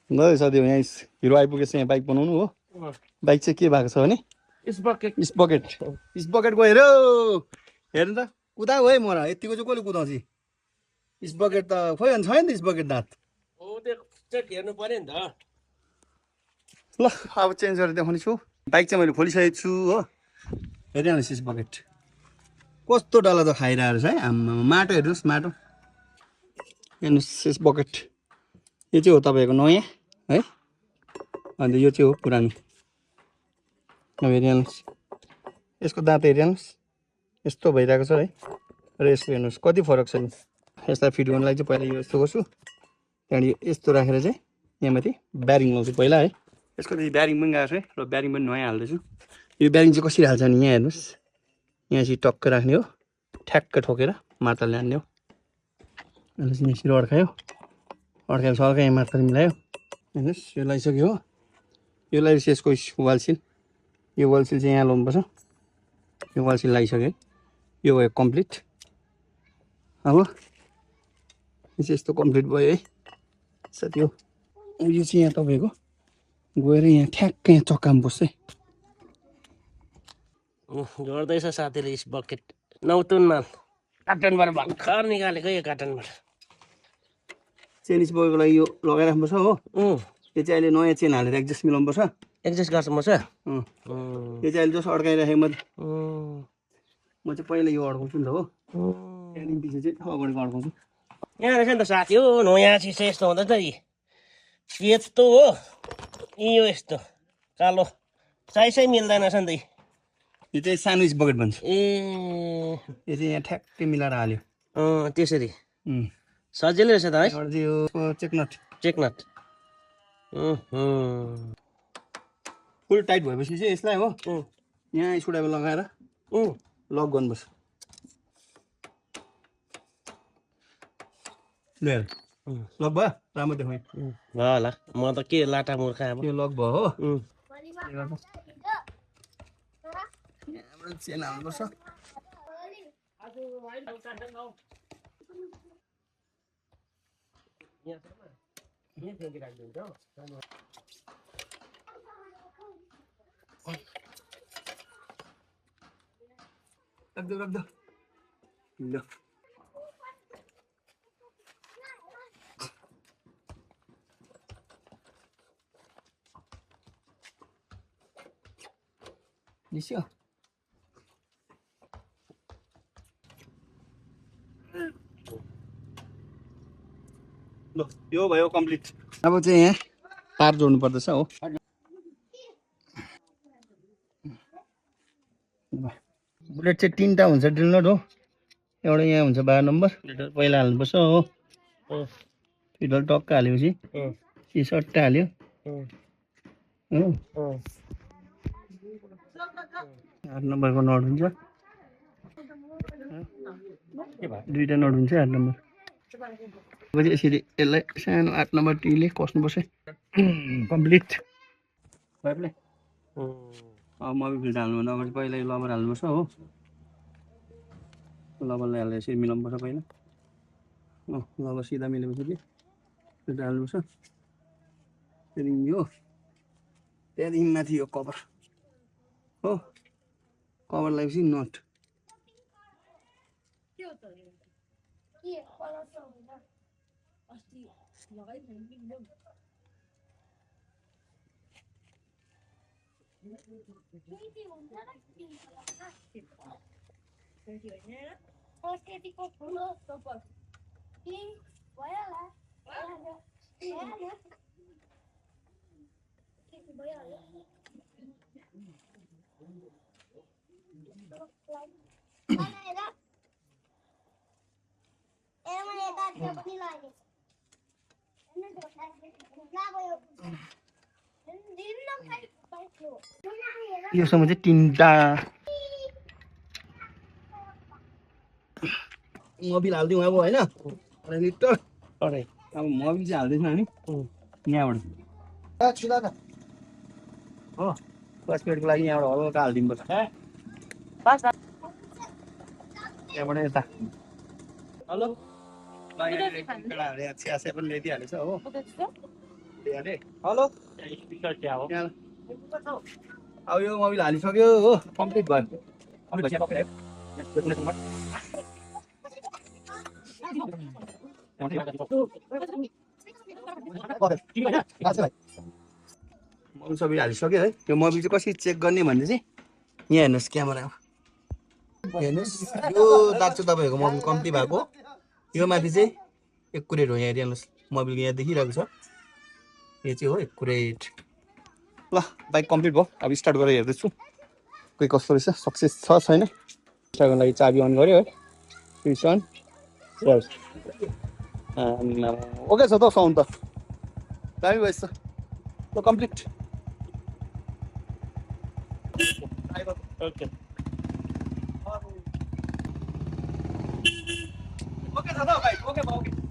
ल साथी यहाँ हिरो आइपुगेछ यहाँ बाइक बनाउनु हो बाइक चाहिँ के भएको छ भने स्पकेट गयो हेऱ्यो हेर्नु त कुदाऊ है मोरा यतिको चाहिँ कसले कुदाउँछ स्पकेट त खोइ अनि छैन त स्पकेट दाँत हेर्नु पर्यो नि त ल अब चेन्ज गरेर देखाउने छु बाइक चाहिँ मैले खोलिसकेको छु हो हेरिहाल्नुहोस् स्पकेट कस्तो डल्ला त खाइरहेको छ है आम्मा माटो हेर्नुहोस् माटो हेर्नुहोस् स्पकेट यो चाहिँ हो तपाईँको नयाँ है अन्त यो चाहिँ हो पुरानो अब हेरिहाल्नुहोस् यसको दाँत हेरिहाल्नुहोस् यस्तो भइरहेको छ है र यसको हेर्नुहोस् कति फरक छ नि यसलाई फिट गर्नलाई चाहिँ पहिला यो यस्तो गर्छु त्यहाँदेखि यस्तो राखेर चाहिँ यहाँ माथि ब्यारिङ लाउँछु पहिला है यसको चाहिँ ब्यारिङ पनि गएको छ है र ब्यारिङ पनि नयाँ हाल्दैछु यो ब्यारिङ चाहिँ कसरी हाल्छ नि यहाँ हेर्नुहोस् यहाँ चाहिँ टक्क राख्ने हो ठ्याक्क ठोकेर मार्तलले हान्ने हो अन्त चाहिँ यसरी अड्कायो अड्काएर सल्का यहाँ मार्तल मिलायो हेर्नुहोस् यो लगाइसक्यो हो यो लगाएपछि यसको वालसिल यो वालसिल चाहिँ यहाँ लाउनुपर्छ यो वालसिल लगाइसक्यो यो भयो कम्प्लिट अब यो चाहिँ यस्तो कम्प्लिट भयो है साथी हो यो चाहिँ यहाँ तपाईँको गएर यहाँ ठ्याक्क यहाँ चक्कामा बस्छ है गर्दैछ साथीले बकेट नौतुन माल कार्टनबाट भर्खर निकालेको यो कार्टनबाट चेन स्पोको लागि यो लगाइराख्नुपर्छ हो यो चाहिँ अहिले नयाँ चेन हालेर एडजस्ट मिलाउनुपर्छ एडजस्ट गर्नुपर्छ यो चाहिँ अहिले जस्तो अड्काइराखेँ मैले म चाहिँ पहिला यो अड्काउँछु नि त हो त्यहाँदेखि पछि चाहिँ अगाडिको अड्काउँछु यहाँ रहेछ नि त साथी हो नयाँ चिज चाहिँ यस्तो हुँदैछ नि यस्तो हो यो यस्तो कालो साइजै मिल्दैन रहेछ नि त यो चाहिँ सानो बकेट भन्छ ए यो चाहिँ यहाँ ठ्याक्कै मिलाएर हाल्यो त्यसरी सजिलै रहेछ त है यो चेकनट फुल टाइट भएपछि चाहिँ यसलाई हो यहाँ स्क्रुड्राइभर लगाएर लक गर्नुपर्छ ल लक भयो राम्रो देखाएँ ल म त के लाटा मुर्खा अब यो लक भयो हो चेन हाल्नुपर्छ राख्दो ल निस्क्यो ल यो भयो कम्प्लिट अब चाहिँ यहाँ तार जोड्नु पर्दछ हो बुलेट चाहिँ तीनटा हुन्छ ड्रिल नट हो एउटा यहाँ हुन्छ 12 नम्बर फिडल पहिला हाल्नुपर्छ हो फिडल टक्क हालेपछि यी सट्टा हाल्यो हो 8 नम्बरको नट हुन्छ दुईटा नट हुन्छ 8 नम्बर पछि यसरी यसलाई सानो 8 नम्बर टीले कस्नुपर्छ कम्प्लिट भयो मबी फिल्ड हाल्नुभन्दा अगाडि पहिला यो लबर हाल्नुपर्छ हो लबरलाई हालेर यसरी मिलाउनुपर्छ पहिला लबर सिधा मिलेपछि फिल्ड हाल्नुपर्छ त्यहाँदेखि यो त्यहाँदेखि माथि यो कभर हो कभर लगाएपछि नट यो समय चाहिँ तीनटा मोबिल हाल्दिउँ अब होइन 2.5 लिटर अब मोबिल चाहिँ हाल्दैछौँ हामी यहाँबाट हो क्लासमेटको लागि यहाँबाट हल्का हालिदिनुपर्छ यहाँबाट यता हेलो चिया पनि ल्याइदिइहालेछ हो हेलो यहाँ अब यो मोबिल हालिसक्यो हो कम्प्लिट भयो मोबिल सबै हालिसक्यो है यो मोबिल चाहिँ कसरी चेक गर्ने भन्ने चाहिँ यहाँ हेर्नुहोस् क्यामेरामा हेर्नुहोस् यो दाग चाहिँ तपाईँहरूको मोबिल कम्ती भएको यो माथि चाहिँ एकुरेट हो यहाँ हेरिहाल्नुहोस् मोबिल यहाँ देखिरहेको छ यो चाहिँ हो एकुरेट ल बाइक कम्प्लिट भयो अब स्टार्ट गरेर हेर्दैछु कोही कस्तो रहेछ सक्सेस छ छैन स्टार्ट गर्नको लागि चाबी अन गऱ्यो है स्विच अन ओके छ त साउन्ड त दामी भएछ ल कम्प्लिट ओके ओके छ त भाइ ओके